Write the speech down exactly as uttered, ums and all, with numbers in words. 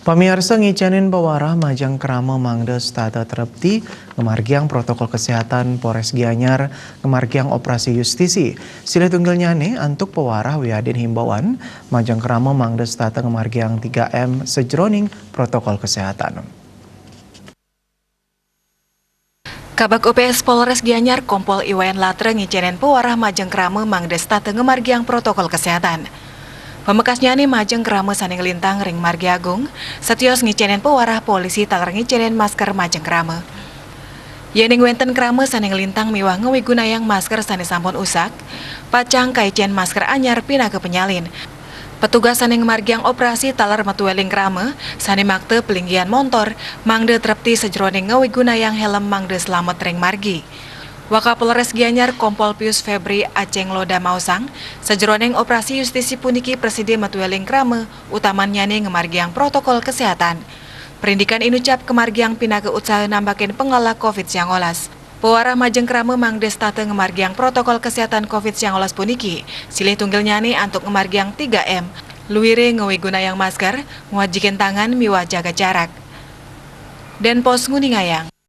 Pamiarsa, ngicanin pawarah majeng krama mangda setata trepti, ngamargiang protokol kesehatan. Polres Gianyar ngamargiang operasi justisi. Silih tunggilnyane antuk pawarah wiadin himbauan majeng krama mangda setata ngamargiang tiga M sajeroning protokol kesehatan. Kabag O P S Polres Gianyar Kompol Iwayan Latre ngicanin pawarah majeng krama mangda setata ngamargiang protokol kesehatan. Pamekasnyane majeng krama sane nglintang ring Margi Agung, satios ngicanin pawarah polisi taler ngicanin masker majeng krama. Yening wenten krama sane nglintang miwah ngawigunayang masker sane sampun usak, pacang kaicen masker anyar pinaka penyalin. Petugas sane ngamargiang operasi taler metueling krama sane makta pelinggihan montor mangda trepti sajeroning ngawigunayang helm mangda slamet ring margi. Wakapolres Gianyar Kompol Pius Febri Aceng Loda maosang, sajeroning operasi justisi puniki prasida metueling krama, utamannyane ngamargiang protokol kesehatan. Prindikan inucap kamargiang pinaka utsaha nambakin pangalah covid siangolas. Pawarah majeng krama mangda setata ngamargiang protokol kesehatan covid siangolas puniki, silih tunggilnyane antuk ngamargiang tiga M, luire ngawigunayang masker, ngwajikin tangan miwah jaga jarak. Denpos nguningayang.